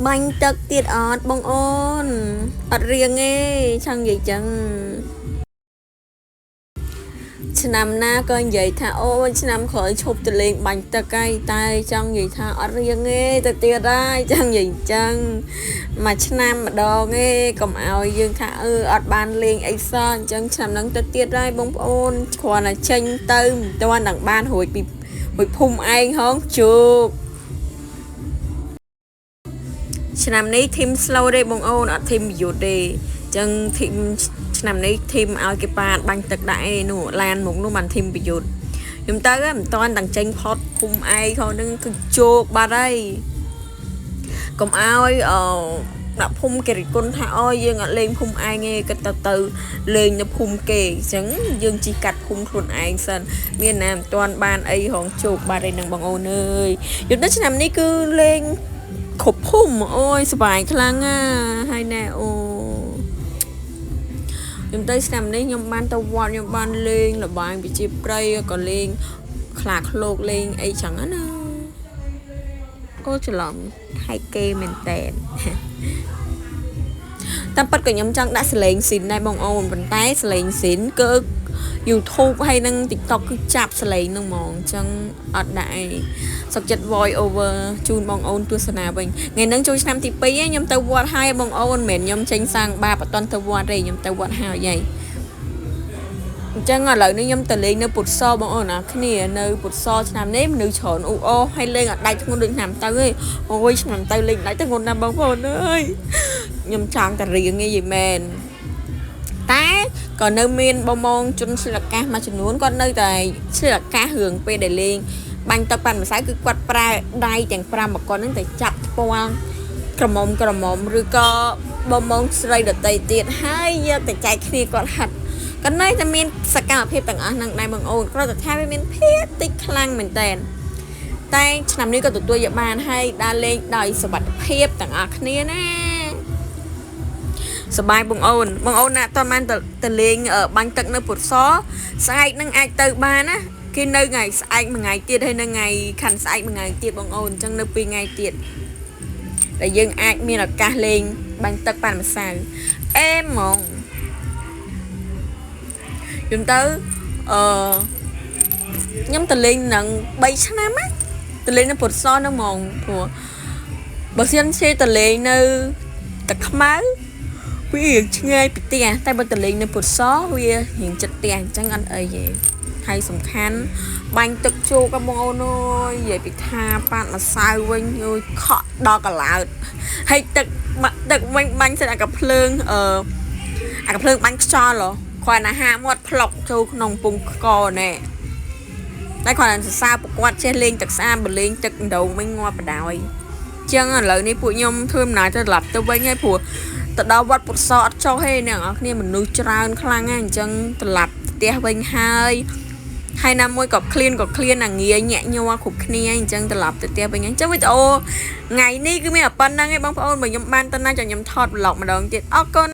បាញ់ទឹកទៀតអត់បងអូនអត់រៀងទេចង់និយាយចឹងឆ្នាំណាក៏និយាយថាអូយឆ្នាំក្រោយឈប់ទៅលេងបាញ់ទឹកហើយតែចង់និយាយថាអត់រៀងទេទៅទៀតហើយចង់និយាយចឹងមួយឆ្នាំម្ដងទេកុំឲ្យយើងថាអឺអត់បានលេងអីសោះអញ្ចឹងឆ្នាំហ្នឹងទៅទៀតហើយបងប្អូនគ្រាន់តែចេញទៅមិនទាន់នឹងបានរួចពីរួចភូមិឯងហងជោគឆ្នាំនេះ team slow ទេបងអូនអត់ team យុទ្ធទេអញ្ចឹង team ឆ្នាំនេះ team ឲ្យគេប៉ាតបាញ់ទឹកដាក់ឯនោះឡានមុខនោះបាន team ប្រយុទ្ធខ្ញុំទៅមិនតាន់តាំងចេញផុតភូមិឯងខនឹងគឺជោគបាត់ហើយកុំឲ្យអឺដាក់ភូមិគេរិះគន់ថាអូយើងអត់លេងភូមិឯងទេគិតទៅទៅលេងនៅភូមិគេអញ្ចឹងយើងជីកាត់ភូមិខ្លួនឯងសិនមានណាមិនទាន់បានអីរងជោគបាត់ឯនឹងបងអូនអើយយល់ទៅឆ្នាំនេះគឺលេងគ្រប់ភូមិអូយសប្បាយខ្លាំងណាហើយណែអូខ្ញុំទៅឆ្នាំនេះខ្ញុំបានទៅវត្តខ្ញុំបានលេងល្បែងប្រជាប្រិយក៏លេងខ្លាឃ្លោកលេងអីចឹងណាអូច្រឡំហែកគេមែនតែនតាមពិតក៏ខ្ញុំចង់ដាក់សលេងស៊ីនដែរបងអូនប៉ុន្តែសលេងស៊ីនគឺ YouTube ហើយនិង TikTok គឺចាប់សលេងហ្នឹងហ្មងអញ្ចឹងអត់ដាក់អីសុកចិត្ត voice over ជូនបងអូនទស្សនាវិញថ្ងៃហ្នឹងចូលឆ្នាំទី2ខ្ញុំទៅវត្តហើយបងអូនមិនមែនខ្ញុំចេញសាងបាបអត់តន់ទៅវត្តទេខ្ញុំទៅវត្តហើយហីអញ្ចឹងឥឡូវនេះខ្ញុំទៅលេងនៅពុទ្ធសបងអូនណាគ្នានៅពុទ្ធសឆ្នាំនេះមនុស្សច្រើនអ៊ូអូហើយលេងអត់ដាច់ធ្ងន់ដូចឆ្នាំទៅទេអូយឆ្នាំទៅលេងដាច់ធ្ងន់ណាស់បងប្អូនអើយខ្ញុំចង់តែរៀងឯងយីមែនតែក៏នៅមានបងបងជនឆ្លៀតឱកាសមួយចំនួនគាត់នៅតែឆ្លៀតឱកាសរឿងពេលដែលលេងបាញ់ទឹកប៉ាន់ម្សៅគឺគាត់ប្រើដៃទាំង5មកគាត់ហ្នឹងតែចាប់ថ្ពាល់ក្រមុំក្រមុំឬក៏បងបងស្រីដតីទៀតហើយយកតែចែកគ្នាគាត់ហាត់ក៏នៅតែមានសកម្មភាពទាំងអស់ហ្នឹងដែរបងអូនគ្រាន់តែថាវាមានភាពតិចខ្លាំងមែនតើតែឆ្នាំនេះក៏ទទួលយកបានហើយដើរលេងដោយសុវត្ថិភាពទាំងអស់គ្នាណាសបាយបងអូនបងអូនណាអត់បានទៅលេងបាញ់ទឹកនៅពុទ្ធសស្អែកនឹងអាចទៅបានណាគេនៅថ្ងៃស្អែកមួយថ្ងៃទៀតហើយនៅថ្ងៃខាន់ស្អែកមួយថ្ងៃទៀតបងអូនអញ្ចឹងនៅ2ថ្ងៃទៀតដែលយើងអាចមានឱកាសលេងបាញ់ទឹកប៉ាន់ម្សៅអេហ្មងយំទៅអឺខ្ញុំទៅលេងនឹង3ឆ្នាំណាទៅលេងនៅពុទ្ធសហ្នឹងហ្មងព្រោះបើសិនជាទៅលេងនៅទឹកខ្មៅវារៀងឆ្ងាយពីផ្ទះតែបើទៅលេងនៅពុទ្ធសវារៀងចិត្តផ្ទះអញ្ចឹងអត់អីទេហើយសំខាន់បាញ់ទឹកជោកបងអូនអើយនិយាយពីថាប៉ាត់ម្សៅវិញអើយខក់ដល់កឡោតហើយទឹកទឹកវិញបាញ់សិតអាកាភ្លើងអឺអាកាភ្លើងបាញ់ខ្យល់ហ៎គ្រាន់តែហាមាត់ផ្លុកចូលក្នុងពងកណែតែគ្រាន់តែសរសើរប្រកួតចេះលេងទឹកស្អាតបើលេងទឹកដងវិញងាប់បដ ாய் ចឹងឥឡូវនេះពួកខ្ញុំធ្វើដំណើរទៅត្រឡប់ទៅវិញហើយព្រោះទៅដល់វត្តពុទ្ធសអត់ចុះទេអ្នកនរគ្នាមនុស្សច្រើនខ្លាំងណាស់អញ្ចឹងត្រឡប់ផ្ទះវិញហើយហើយណាមួយក៏ឃ្លានក៏ឃ្លានអាងាញាក់ញ័រគ្រប់គ្នាអញ្ចឹងត្រឡប់ទៅផ្ទះវិញអញ្ចឹងវីដេអូថ្ងៃនេះគឺមានតែប៉ុណ្្នឹងឯងបងប្អូនបើខ្ញុំបានទៅណាចាំខ្ញុំថត vlog ម្ដងទៀតអរគុណ។